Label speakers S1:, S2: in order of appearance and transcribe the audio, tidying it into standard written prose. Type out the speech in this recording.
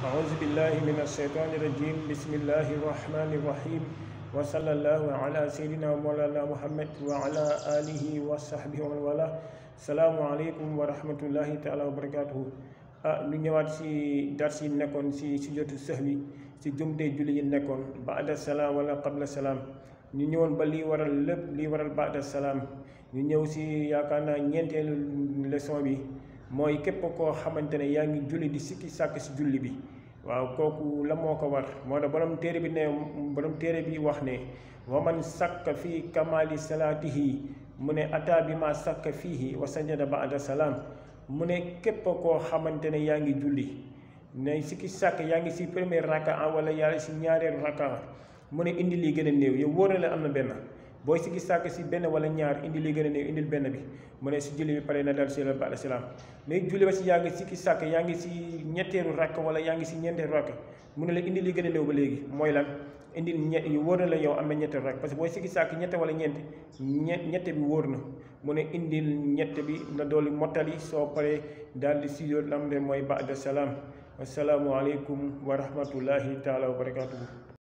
S1: أعوذ بالله من الشيطان الرجيم بسم الله الرحمن الرحيم وصلى الله على سيدنا مولانا محمد وعلى آله وصحبه ومن والاه. السلام عليكم ورحمة الله تعالى وبركاته. ñu ñëwaat si dars yi nekkoon si jotu sahwi si jumte julli yi nekkoon baada salaam wala qabla salaam. ñu ñëwoon ba lii waral baada salaam. ñu ñëw si yaakaar naa ñeenteelu leçon bi mooy képp koo xamante ne yaa ngi julli di sikki sàkk si julli bi. waaw kooku la moo ko war moo tax borom téere bi wax ne wa man sàkka fii kamali salaatihi mu ne ata bi ma sàkka fiihi wa sajada baada salaam. mu ne képp koo xamante ne yaa ngi julli ne sikki sàkk yaa ngi si premier raka wala yaa si ñaareelu raka mu ne indi lii gën a néew yow wóor na la am na benn booy sikki sàkk si benn wala ñaar indi lii gën a néew indil benn bi mu ne si julli bi pare na dal si la baada salaam. mais julli ba si yaa ngi sikki sàkk yaa ngi si ñetteelu rakk wala yaa ngi si ñeenteelu rakk mu ne la indi lii gën a néew ba léegi mooy lan indil yu wóor na la yow am na ñetteelu rakk parce que booy sikki sàkk ñette wala ñette bi wóor na mu ne indil ñette bi na dooli mottali soo paree daal di si lam de mooy baada salaam. assalaamu aleykum wa rahmatullahi taala wa barakatuhu.